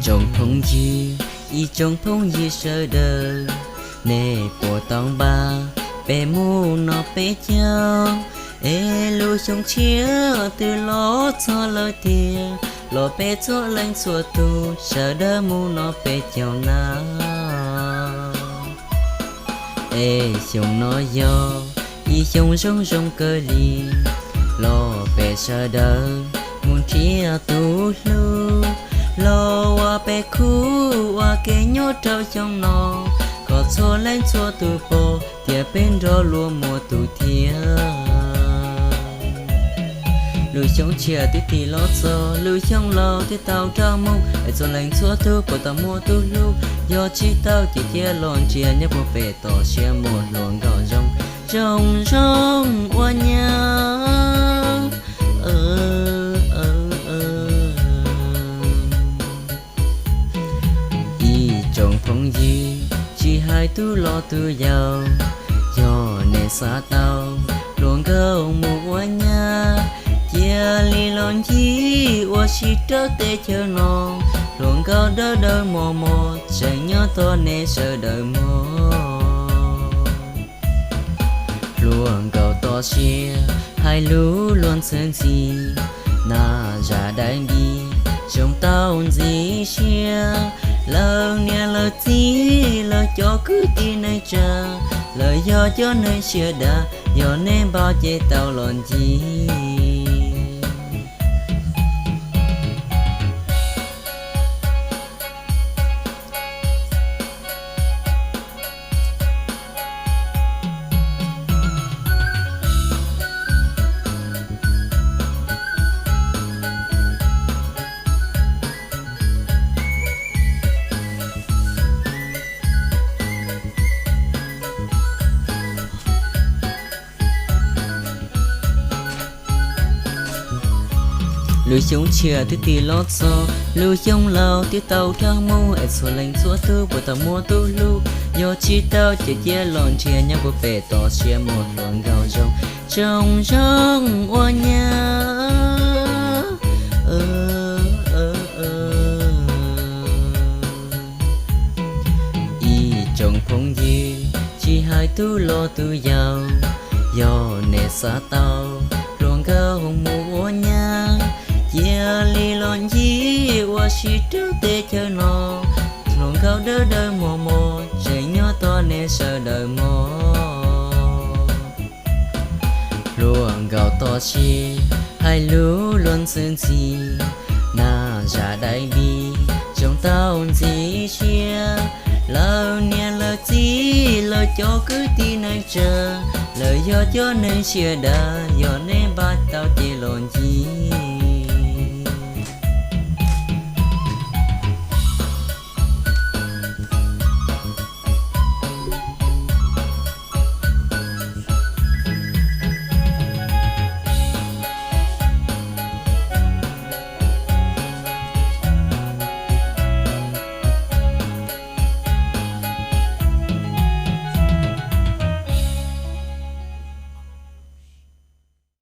Tsoom phooj ywg, ib tsoom phooj ywg sawv daws, nej puas tau npaj peb mus noj peb caug? Es lub xyoo tshiab twb los txog lawm tiag, los peb txhua leej txhua tus sawv daws mus noj peb caug na. Es xyoo no yog ib xyoo zoo zoo kawg li, los peb sawv daws mus nrhiav tus hlub, los ua peb khub ua ke nyob rau xyoo no, kom txhua leej txhua tus pom tias peb nrog luag muaj tus thiab. Lub xyoo tshiab twb tig los txog, lub xyoo laus twb tau rov mus, es txhua leej txhua tus puas tau muaj tus hlub? Yog tsis tau ces cia los nrhiav nyob puag pem toj siab mus, hluas nkauj zoo zoo zoo ua nyab. Ib tsoom phooj ywg, tsis hais tus laus tus yau, yog nej xav tau hluas nkauj mus ua nyab, cia li los ncig ua si rau teb chaws no. Hluas nkauj dawb dawb mos mos tseem nyob tos nej sawv daws mog. Hluas nkauj toj siab hais lus luag ntxhi ntxhi, na zam dais npis zoo tau ntxim siab. Lawv niam lawv txiv lawv cov kwv tij neej tsa, lawv yog cov neeg siab dav, yog nej npaj ces tau los ncig. Lub xyoo tshiab twb tig los txog, lub xyoo laus twb tau rov mus, es txhua leej txhua tus puas tau muaj tus hlub? Yog tsis tau ces cia los nrhiav nyob puag pem toj siab mus, hluas nkauj zoo zoo zoo ua nyab. Ib tsoom phooj ywg, tsis hais tus laus tus yau, yog nej xav tau hluas nkauj mus ua nyab, cia li los ncig ua si rau teb chaws no. Hluas nkauj dawb dawb mos mos tseem nyob tos nej sawv daws mog. Hluas nkauj toj siab hais lus luag ntxhi ntxhi, na zam dais npis zoo tau ntxim siab. Lawv niam lawv txiv lawv cov kwv tij neej tsa, lawv yog cov neeg siab dav, yog nej npaj tau ces los ncig.